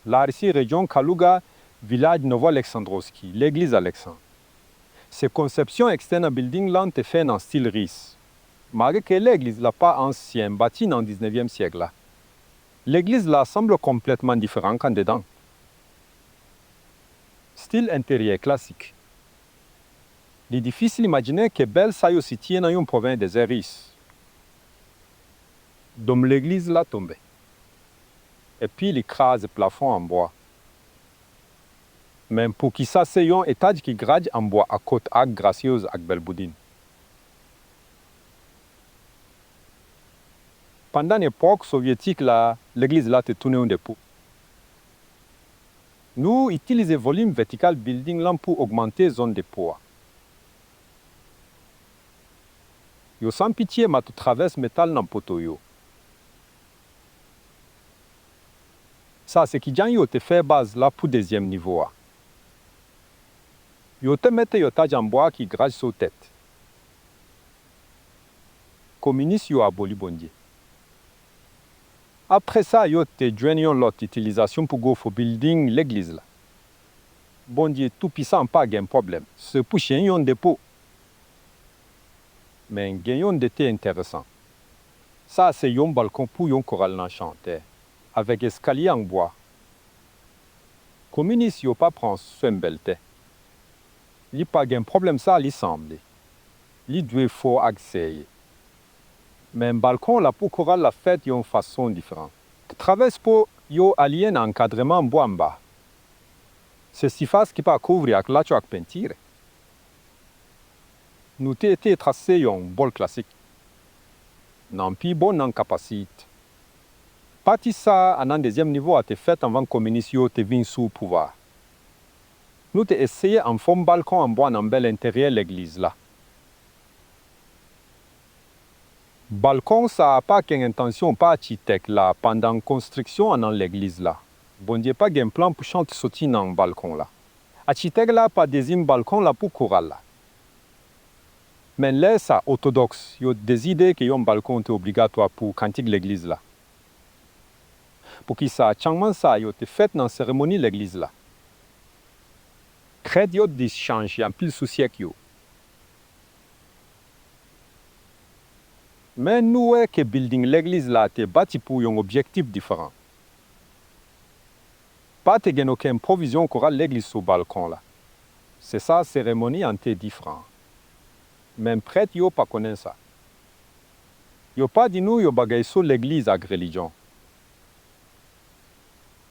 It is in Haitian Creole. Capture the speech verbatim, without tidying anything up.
Larisi, rejyon Kaluga, vilaj Novoaleksandrovski, legliz Aleksan. Se konsepsyon ekstèn a bilding lan te fè nan stil ris. Malgre ke legliz la pa ansyen, bati nan diznevyèm syèk la, legliz la sanble konplètman diferan k anndedan. Stil enteryè klasik. Li difisil imajine ke bèl sa yo sitiye nan yon pwovens dezè ris. Dòm legliz la tonbe, epi li kraze plafon an bwa. Men poukisa se yon etaj ki graj an bwa ak kot ak grasyez ak bèl boudin? Pandan epòk sovyetik la, legliz la te tounen yon depo. Nou itilize volim vètikal bilding lan pou ogmante zòn depo a. Yo san pitye mete travès metal nan poto yo. Sa se kijan yo te fè baz la pou dezyèm nivo a. Yo te mete yon etaj an bwa ki graj sou tèt. Kominis yo aboli Bondye. Apre sa, yo te jwenn yon lòt itilizasyon pou gwo fo bilding legliz la. Bondye Toupisan pa gen pwoblèm, se pou chen yon depo. Men gen yon dete enteresan. Sa se yon balkon pou yon koral nan chantè, avèk eskalye an bwa. Kominis yo pa pran swen bèlte. Li pa gen pwoblèm sa li sanble. Li dwe fò ak serye. Men balkon la pou koral la fèt yon fason diferan. Travès po yo aliyen nan ankadreman bwa anba. Se sifas ki pa kouvri ak latchou ak penti. Nou te, te trase yon bòl klasik. Nan pi bon nan kapasite. Pati sa a nan dezyèm nivo a te fèt anvan kominis yo te vin sou pouvwa. Nou te eseye anfòm balkon an bwa nan bèl enteryè legliz la. Balkon sa a pa gen entansyon pa achitèk la pandan konstriksyon an nan legliz la. Bondye pa gen plan pou chante soti nan balkon la. Achitèk la pa deziyen balkon la pou koral la. Men lè sa, Òtodòks yo deside ke yon balkon te obligatwa pou kantik legliz la. Poukisa chanjman sa yo te fèt nan seremoni legliz la? Prèt yo di chanje anpil sou syèk yo. Men nou wè ke bilding legliz la te bati pou yon objektif diferan. Pa te gen okenn pwovizyon koral legliz sou balkon la. Se sa seremoni an te diferan. Men prèt yo pa konnen sa. Yo pa di nou yon bagay sou legliz ak relijyon.